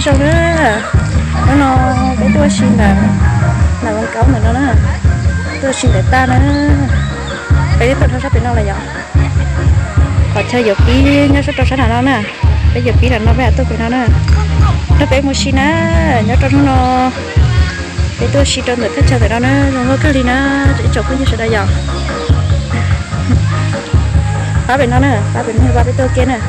Zoo na, hnub no peb tuaj ua si ntawm, ntawm Vaj Kaub ntawm no na, tuaj ua si ntawm tag na, peb twb tuaj rau sab pem no lawm yom. Qhov chaw yuav pib nyob sab rau sab nram no na, peb yuav pib nram no peb mam tuaj pem no na. Nrog peb mus ua si na, nyob rau hnub no peb tuaj ua si rau ntawm thaj chaw ntawm no na, zoo nkauj kawg li na, ib tsoom phooj ywg sawv daws yom. Pab pem no na, pab pem no, pab peb tuaj ua ke na.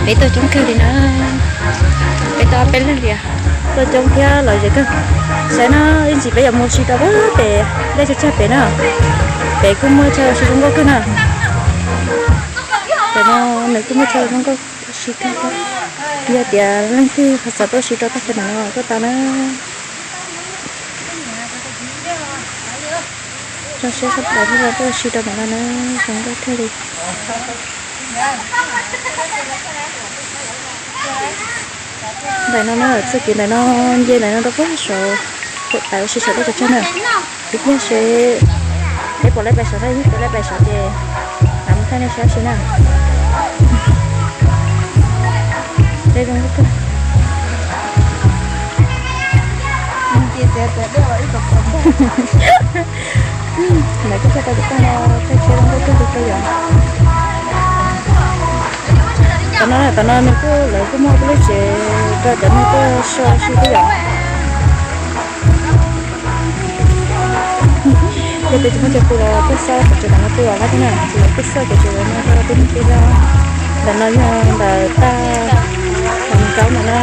Peb tuaj coob kawg li na, peb tuaj ob peb leeg li, tuaj coob thiab lom zem kawg. Saib no, ib ntsis peb yuav mus ua si rau pem dej tsag tsag pem na, pem kuj muaj chaw ua si zoo nkauj kawg na. Pem no nws kuj muaj chaw zoo nkauj ua si kawg thiab. Yog tias leej twg ho xav tuaj ua si rau thaj chaw ntawm no tuaj tau na. Zoo siab sab plaws thiab tuaj ua si rau ntawm no na, zoo nkauj kawg li. Ntawm no na, txoj kev ntawm no nce ntawm no rau pem saud, pem ua si saum dej tsag tsag na. Ib pliag seb peb puas laib pais saud na, yog peb laib pais saud ces mam mus thaij nej saib si na. Dej zoo nkauj kawg. Lawv kuj thaij tau cov toj no, thaij tsheb zoo nkauj kawg li thiab yom. Tom no, tom no nws kuj, lawv kuj muaj lub tsev rau cov neeg tuaj so si thiab yom. Yog tias tsis muaj chaw pw los tuaj xauj tom tsev tom no pw los tau thiab na, ces lawv kuj xauj cov tsev no rau tib neeg pw thiab. Ntawm no yog ntawm tag Vaj Kaub no na.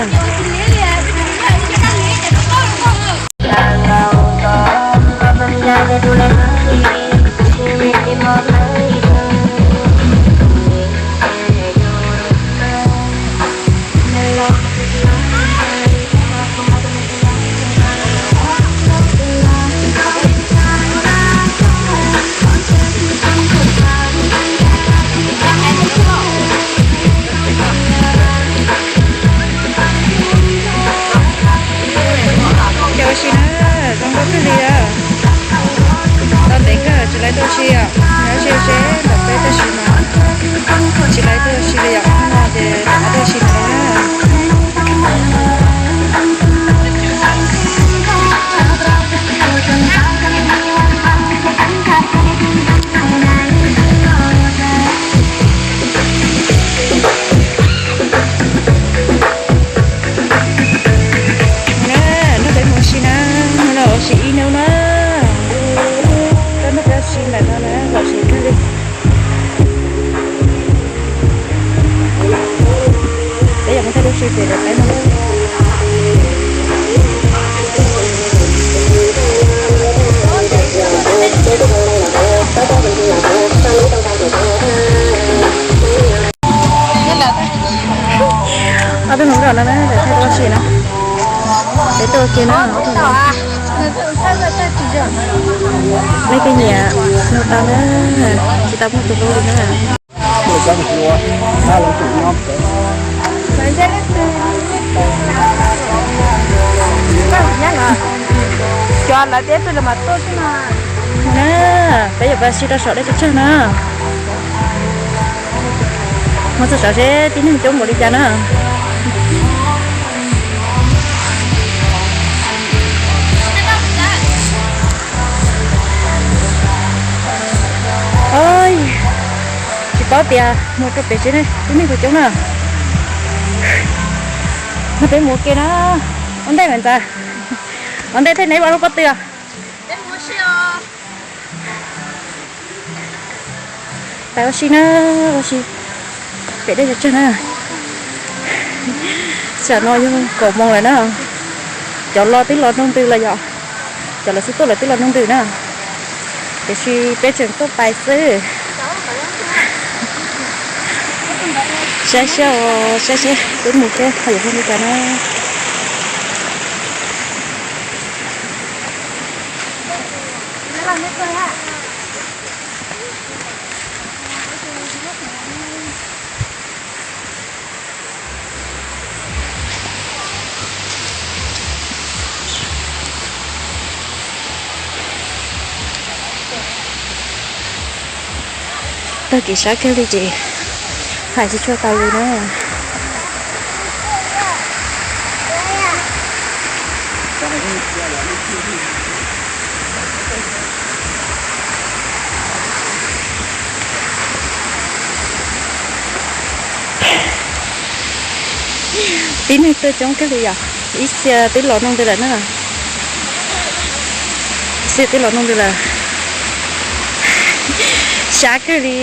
Cov ua si na, zoo nkauj kawg li os. Tau ntev kawg tsis laib tuaj ua si os, nyob ze ze ntawm peb tab sis mas tsis laib tuaj ua si li yom, no ces rov qab tuaj ua si no na. Nrog peb mus ua si na, no los ua si ib hnub na. Koj nrog peb ua si ntawm no na, los ua si kawg li. Peb yuav mus thaij lub tsev pem lawv peb no. Ob tug hluas nkauj no na, lawv thaij lub tsev na, peb tuaj ua ke na. Nej tej nyiam nug tau na, tsis tau muaj tus hlub li na. Cov lawv peb pw lawv mas tuaj xwb na. Na, peb yuav pais si rau saum dej tsag tsag na. Mus txog saud seb tib neeg coob npaum li cas na. Oj, tsis paub tias mus rau pem seb tib neeg puas coob na. No peb mus ua ke na. Ua ntej mas ntxawm, ua ntej thiaj neb ua lub pob tw. Pais ua si na, ua si pem dej tsag tsag na. Tam no yog kaum moos lawm na. Cov los twb los nrog ntws lawm yom. Cov lawv xub tuaj lawv twb los nrog ntws na. Tiam sis peb tseem tuaj pais xwb. Saib seb, saib seb twb mus seb ho yuav hu li cas na. Tag kis sab kiag li ces Hais tsis tshua tau li na. Tib neeg tuaj coob kawg li yom, ib txhia twb los no ntawd lawm na. Ib txhia twb los no ntawd lawm. Sab kawg li.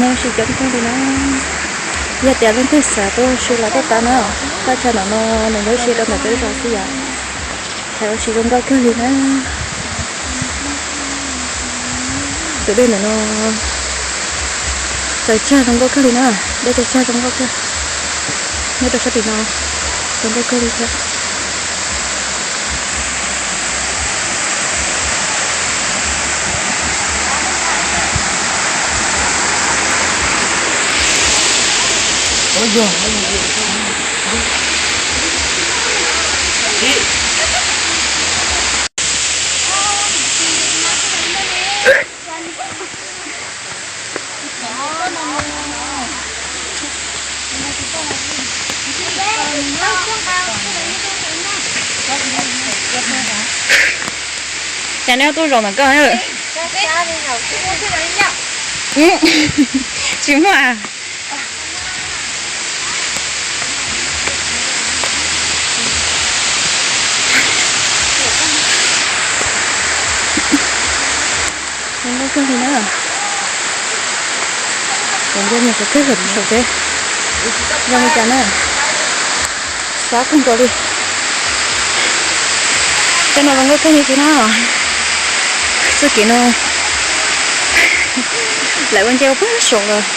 Nyob ua si coob kawg li na. Yog tias leej twg xav tuaj ua si los tuaj tau na. Thaj chaw ntawm no nws nyob ua si rau ntawm peb zos xwb yom. Thaum ua si zoo nkauj kawg li na. Tus dej ntawm no tsaws tsag zoo nkauj kawg li na. Dej tsaws tsag zoo nkauj kawg. Nyob rau sab tim no zoo nkauj kawg li thiab. Cas neb tuaj zaum ntawm koj? Tsis muaj. Zoo nkauj kawg li na. Cov ncej mus qhov twg los tsis saum tsev. Zoo li cas na? Sab kawg nkaus li. Tej no zoo nkauj kawg li thiab na. Txoj kev no lawv ua ncej ua pag saum los.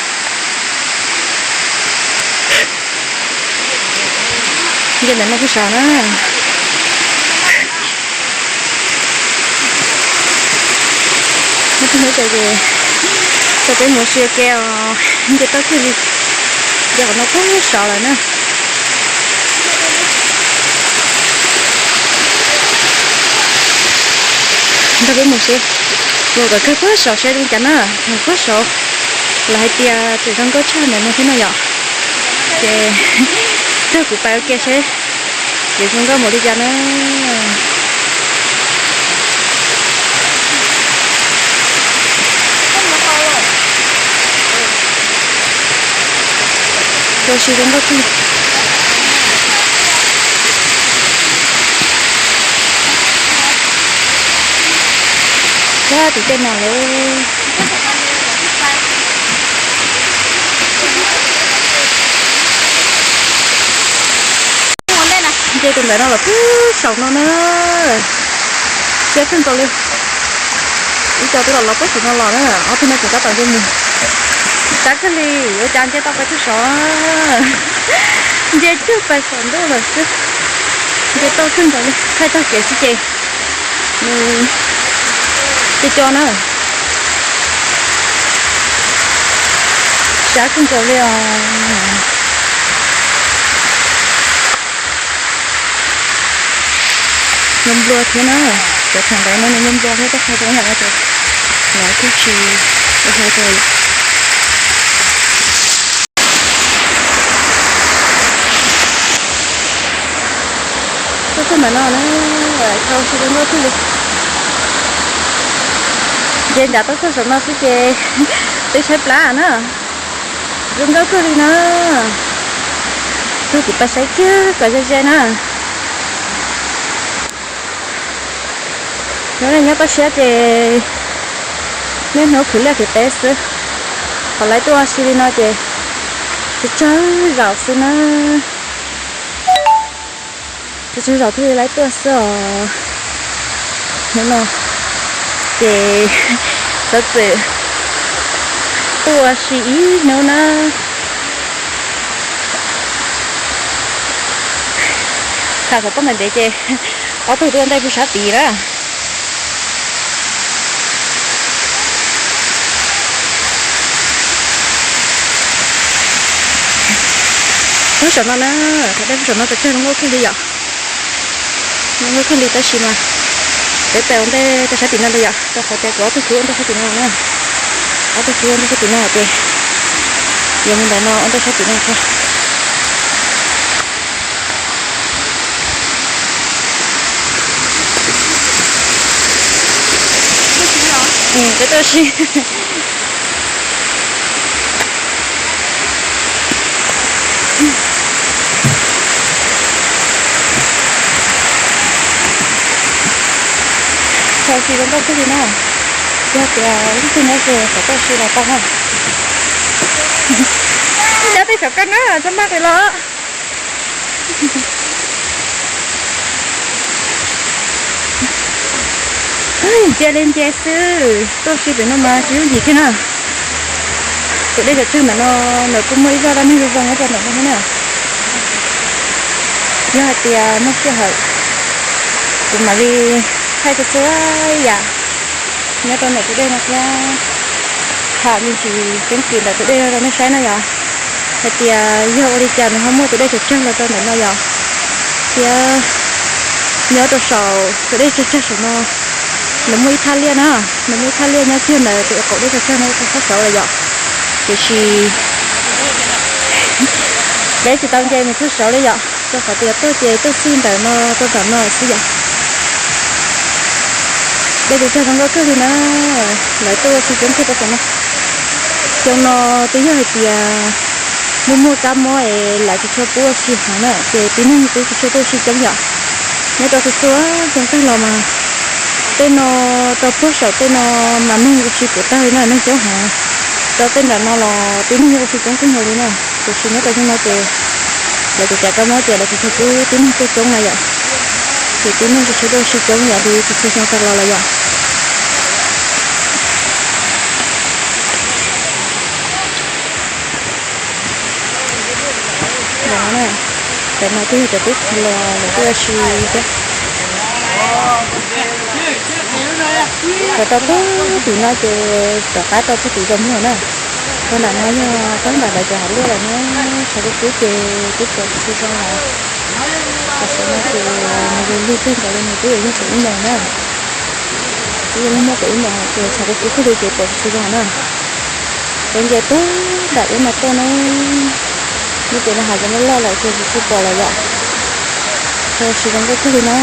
Nce ntawm no pag saum na. Nyob rau hnub ces, ces peb mus ua si ua ke os, nce toj kawg li, nce qhov no pag saud lawm na. Nrog peb mus seb, mus kom kawg pag saud seb zoo cas na, mus pag saud. Lawv hais tias tseem zoo nkauj tshaj ntawm no thiab no yom. Ces nrog kuv pais ua ke seb yuav zoo nkauj npaum li cas na. Ua si zoo nkauj kawg. Kab tim tej no lawm. Nce tus ntawm no los pag saum no na. Siab kawg nkaus li. Ib co twb los los pag saum no los na, ob tug no tseem tab tom nce mus. Sab kawg li, ua cas nce tau pais txog saud. Nce cuag pais saum ntuj lawm xwb. Nce toj kawg nkaus li, thaij tag kev xwb ces nws co co na. Sab kawg nkaus li os. Nplua nplua thiab na, cov theem ntawd no nws nplua nplua thiab, tej qhov zoo yam no ces lawv kuj tsis ua hauj rau. Tuaj txog ntawm no na, tau si zoo nkauj kawg li. Nce nram tuaj txog saum no xwb ces twb tshaib plab na. Zoo nkauj kawg li na. Rub kuv pais saib kiag kom ze ze na. Hnub no nyob toj siab ces niaj hnub khwv liaj khwv teb xwb. Thaum lawv tuaj ua si li no ces tsawg tsawg zaum xwb na. Tsawg tsawg zaum thiaj li lawv tuaj xwb os. Hnub no ces xov txwm tuaj ua si ib hnub na. Tham xov tooj ntev ntev ces ob tug tuaj ntej pug sab tid na. Lub saum no na, thaum dej lub saum no tsawg tsawg zoo nkauj kawg li yom. Zoo nkauj kawg li tab sis mas peb pem ua ntej rau sab tim no ntag yom, rau qhov tias kuv ob tug kwv ua ntej sab tim no na. Ob tug kwv ua ntej sab tim no ces yuav mus ntawm no ua ntej sab tim no tso. Peb tuaj si. Txhua si zoo nkauj kawg li na. Yog tias leej twg nyob ze xav tuaj si los tau na. Nyob tej saum koj na, txhob maj qis los. Nce li nce xwb, tuaj si pem no mas tsis yooj yim kiag na. Tus dej tsawg tsawg ntawm no, lawv kuj muaj ib zaj dab neeg zoo zoo nyob rau ntawm no thiab na. Yog hais tias muaj sij hawm, kuv mam li thaij txhua txhua yam nyob rau ntawm tus dej no thiab, tham me ntsis keeb kwm ntawm tus dej no rau nej saib na yom. Hais tias yog ua li cas nws ho muaj tus dej tsawg tsawg los rau ntawm no yom, thiab nyob rau saum tus dej tsawg tsawg saum no, nws muaj ib thaj liaj na, nws muaj ib thaj liaj nyob kiag ntawd tus qaum dej tsawg tsawg no rau sab saud lawm yom. Tiam sis peb tsis tau nce mus txog saud li yom, rau qhov tias tuaj ces tuaj xij ntawm no rau nram no xwb yom. Dej tsawg tsawg zoo nkauj kawg li na, lawv tuaj ua si coob kawg rau saum no. Xyoo no twb yog hais tias muaj muaj kab mob es lawv tsis tshua pub ua si heev na ces tib neeg twb tsis tshua tuaj ua si coob yom. Nyob rau txhua txhua xyoo tag los mas tej no rau puag saum tej no mas neeg ua si puv tag li na, neeg coob heev. Rau tej nram no los tib neeg ua si coob kawg nkaus li na. Tiam sis nyob rau xyoo no ces lawv tseem cov kab mob ces lawv tsis tshua pub tib neeg tuaj coob na yom. Ces tib neeg tsis tshua tuaj ua si coob yam li txhua txhua xyoo tag los lawm yom. Ntawm no na, ntawm no twb yog cov tub txib los lawv tuaj ua si thiab. Rov rau puag tim no ces rov qab rau puag tim zos muag na. Rau nram no yog rau nram lawv cov hav liaj lawm na. Tshav kub kub ces twb pom tsis tshua zoo lawm. Tam sim no ces nws lug lug kawg nkaus li, nws twb yuav yog kaum ib moos na. Twb yuav muaj kaum ib moos ces tshav kub kub kawg li ces pom tsis tshua zoo na. Peb nce puag nram ub no tuaj na, nyob pem no hav zoov loj loj lawm ces tsis tshua pom lawm yom. Tsis zoo nkauj kawg li na.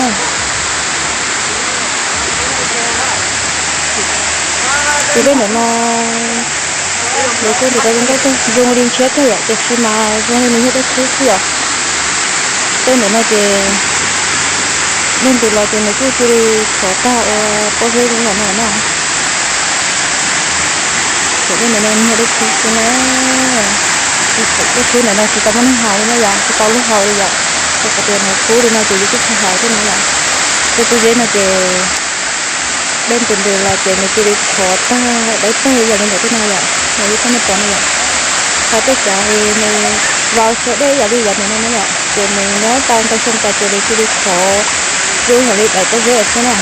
Tus dej ntawm no nws kuj nrov zoo nkauj kawg, zoo li ntshiab kawg yom, tiam sis mas zoo li nws yog dej khib xwb yom. Dej ntawm no ces dej ntws los ces nws kuj cia li khov tag ua pob zeb zoo ntawm no na. Ces dej ntawm no nws yog dej khib xwb na. Dej khib ntawm no tsis tau muaj neeg haus li na yom, tsis tau lub haus li yom. Rau qhov tias nws khub li no ces yus kuj tsis haus thiab na yom. Tej pob zeb no ces dej ntws ntws los ces nws cia li khov tag dawb paug yam li ntawm tej no yom, yam li koj nej pom no yom. Ho tej cov nws vau tsua dej yam li yam ntawm no na yom, ces nws nyob tau ntau xyoo tas ces nws cia li khov zoo yam li daim pob zeb lawm xwb na.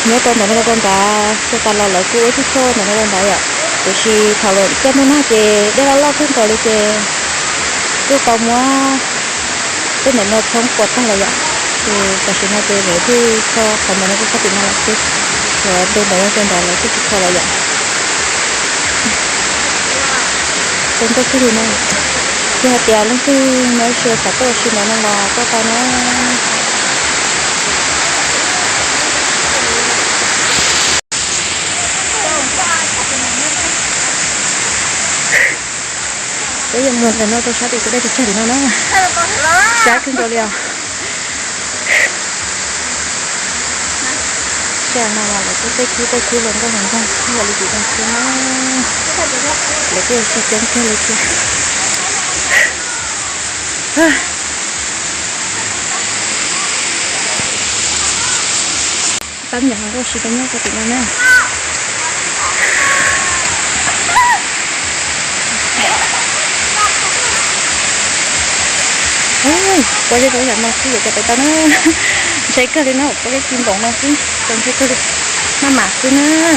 Nyob rau ntawm no rau nrad, xyoo tas los lawv kuj ua ib tug tshuaj ntawm no rau nrad yom, tiam sis thaum lawv caij ntuj nag ces dej loj loj kawg nkaus li ces kuj tau muab tej ntawm no txhoob puas tag lawm yom. Ces tam sim no ces lawv thiaj kho qhov ntawm no rau sab tim no lawm xwb, lawv ntu ntawm no rau nrad lawv kuj tsis kho lawm yom. Zoo nkauj kawg li na. Yog hais tias leej twg nyob ib si xav tuaj ua si ntawm no los tuaj tau na. Peb yuav mus ntawm no rau sab tim tus dej tsawg tsawg tim no na. Sab kawg nkaus li os. Sij hawm no los lawv kuj tej khub tej khub los nkauj heev ntag, yam li tim no xwb na. Lawv kuj ua si coob kawg li thiab. Pab me nyuam hluas nkauj si rau nyob rau tim no na. Pob zeb zoo yam no xwb yuav cov pem tau na. Ntshai kawg li na, pob zeb ci npoov no xwb, txaus ntshai kawg li. Maj mam xwb na.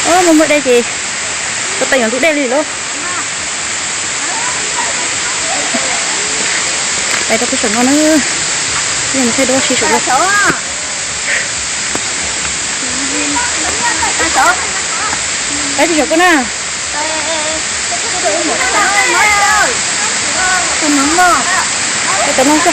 Muaj muaj dej ces tau tais yuav ntub dej li lauj. Tais rau peb saum no na. Mus thaij duab si saum no. Tais tsis saum koj na. Tais no xwb.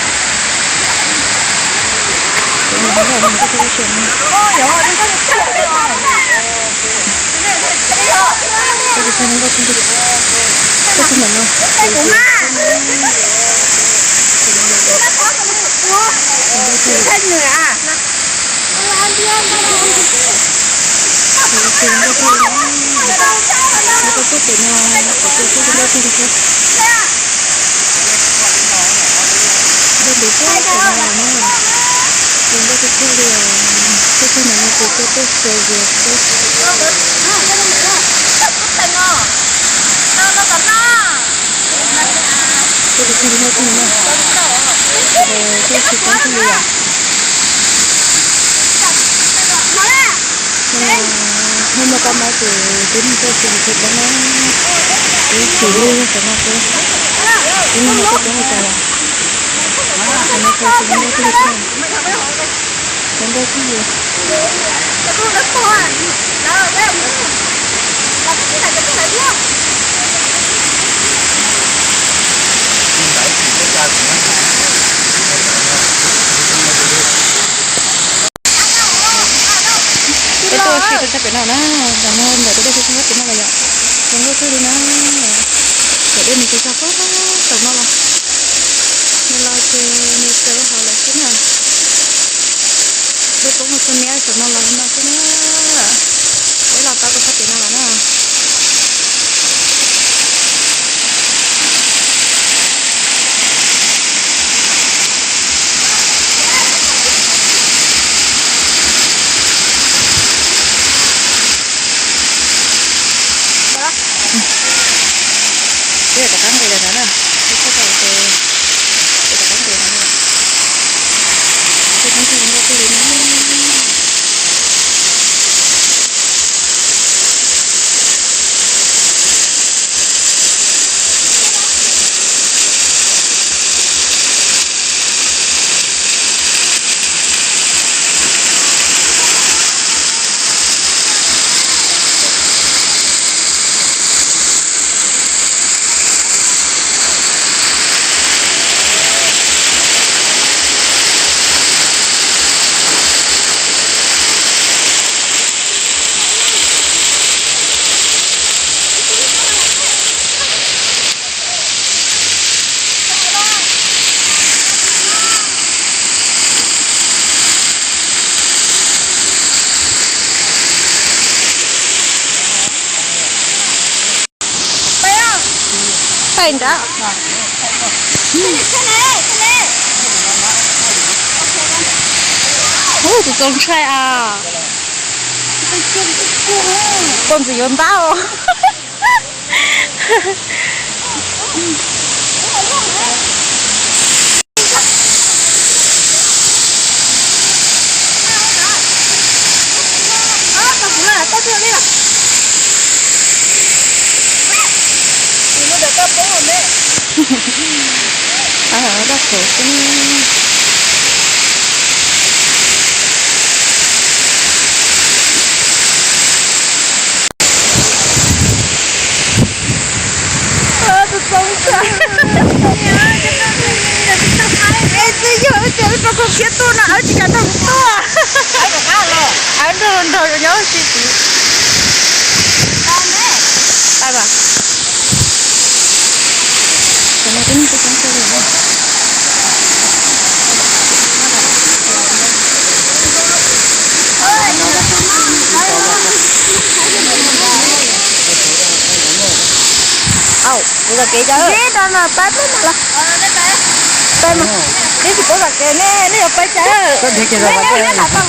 Hnub no koj mob ces twb mus tuaj tsis kawg na, twb tsis lub saum no xwb, twb mus tuaj poob li cas los, saum no tsis muaj nkauj twg li, cov nkauj twg li. Peb tuaj si rau sab pem no na, los no ntawm rau dej sab pem no los yom, zoo nkauj kawg li na. Ntawm dej nws tsis txog pem saum no los, nws los ces nws txawv hauv lawm xwb na. Dej poob hauv txoj niab saum no los no xwb na. Peb los tau rau sab pem no los na. Peb rov qab nqis lawm no na, peb txog tau ces peb rov qab nqis no na. Peb rov qab nqis no na. Pais nrad. Ub, tus txaus ntshai as. Poj ntxwv yuav ntab os. Tus txaus ntshai. Es twb yog wb tias wb rau khau khiab tuaj no, wb tsis kam nrog kuv tuaj. Wb nrog nrog nyob si tid. Pais mas. Cov no twb muaj tub coob kawg li na. Au, kuv zam kev cas. Peb no pab peb mas los. Peb mas, peb tsis paub zam kev ne, nej yuav pais cas? Nej, nej, nej tham tau.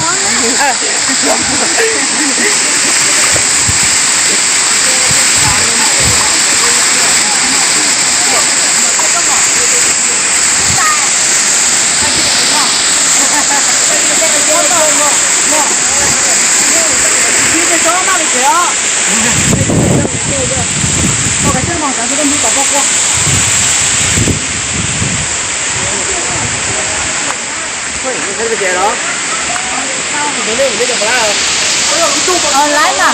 Online na.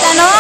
Tag no.